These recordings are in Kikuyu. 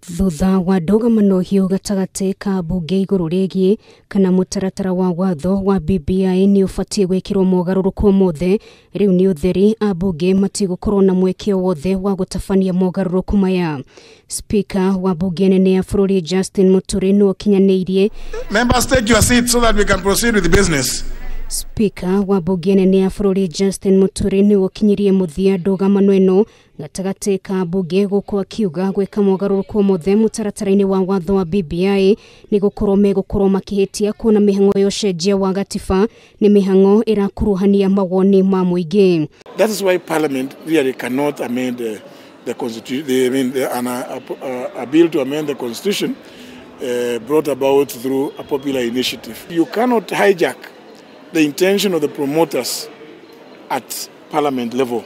Thutha wa ndũgamano hiũ gatagatĩ ka mbunge igũrũ rĩgiĩ kana mũtaratara wa watho wa BBI nĩ ũbatiĩ gwĩkĩrwo mogarũrũku mothe, rĩu nĩ ũtheri ambunge matigũkorwo na mweke wothe wa gũtabania mogarũrũku maya. Speaker wa mbunge nene ya bũrũri Justin Muturi nĩ ũkinyanĩirie. Members, take your seats so that we can proceed with the business. Speaker wa mbunge nene ya bũrũri Justin Muturi nĩ ũkinyirie mũthia ndũgamano ĩno gatagatĩ ka mbunge gũkũ akiuga gwĩka mogarũrũku mothe mũtaratara-inĩ wa watho wa BBI nĩ gũkorwo megũkorwo makĩhĩtia kuona mĩhang'o ya ũcenjia wa gatiba nĩ mĩhang'o ĩrakuruhania mawoni ma mũingĩ. That is why Parliament really cannot amend the constitution. A bill to amend the constitution brought about through a popular initiative. You cannot hijack the intention of the promoters at Parliament level,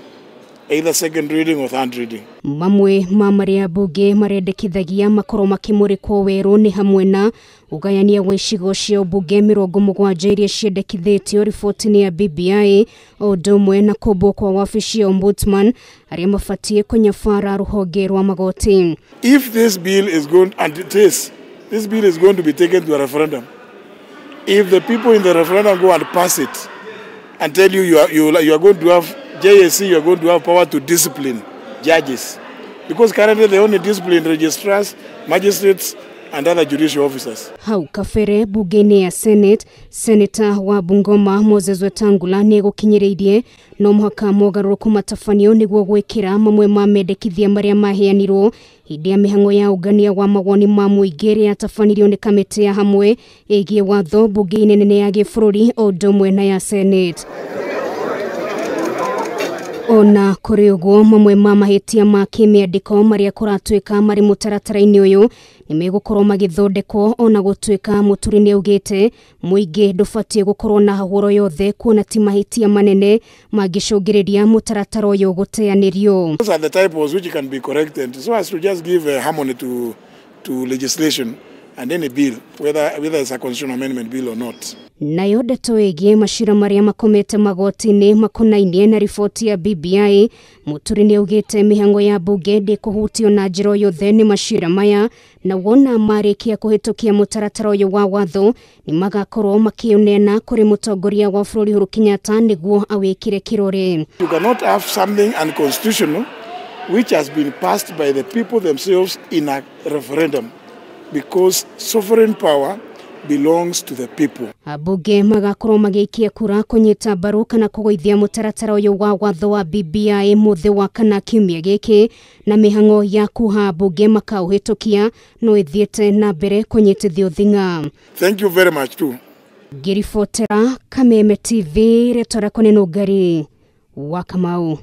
either second reading or third reading. Mamwe ma marĩa mbunge marendekithagia makorwo makĩmũrĩkwo werũ nĩ hamwe na ũgayania wa icigo cia ũmbunge 70 iria ciendekithĩtio riboti-inĩ ya BBI, o ũndũ ũmwe na kũmbwo kwa wabici ya Ombudsman arĩa mabatiĩ kũnyabara rũhonge rwa magoti. If this bill is going, and it is, this bill is going to be taken to a referendum. If the people in the referendum go and pass it and tell you you are going to have JSC, you are going to have power to discipline judges, because currently they only discipline registrars, magistrates and other judicial officers. Hau kabere bunge-inĩ ya Senate, Senator wa Bungoma Moses Wetangula nĩ egũkinyĩrĩirie no mũhaka mogarũrũku matabanio nĩguo gwĩkĩra mamwe ma mendekithia marĩa maheanirwo hĩndĩ ya mĩhang'o ya ũngania wa mawoni ma mũingĩ ĩrĩa yatabanirio nĩ kamĩtĩ ya hamwe ĩgiĩ watho bunge-inĩ nene ya gĩbũrũri o ũndũ ũmwe na ya Senate. Ona kũrĩ ũguo mamwe ma mahĩtia ma kĩmĩandĩko marĩa kũratuĩka marĩ mũtaratara-inĩ ũyũ nĩ megũkorwo magĩthondekwo, ona gũtuĩka Muturi nĩ augĩte mũingĩ ndũbatiĩ gũkorwo na hahũro yothe kuona ti mahĩtia manene mangĩcũngĩrĩria mũtaratara ũyũ gũteanĩrio. Those are the typos which can be corrected so as to just give harmony to legislation and any bill, whether it's a constitutional amendment bill or not. Nayo ndeto ĩgiĩ macira marĩa makomete magoti-inĩ makonainie na riboti ya BBI, Muturi nĩ augĩte mĩhang'o ya mbunge ndĩkũhutio na njĩra yothe nĩ macira maya, na wona marĩkia kũhĩtũkia mũtaratara ũyũ wa watho nĩ magakorwo makĩũneana kũrĩ mũtongoria wa bũrũri Uhuru Kenyatta nĩguo awĩkĩre kĩrore. You cannot have something unconstitutional which has been passed by the people themselves in a referendum, because sovereign power belongs to the people. Ambunge magakorwo magĩikia kura kũnyita mbaru kana kũgũithia mũtaratara ũyũ wa watho wa BBI mũthĩ wa kana kiumia gĩkĩ, na mĩhang'o ya kuha ambunge makaũhĩtũkia no ĩthiĩte na mbere kũnyitithio thing'a. Thank you very much too. Ngĩribotera Kameme TV, rĩtwa rĩakwa nĩ Nũngari wa Kamau.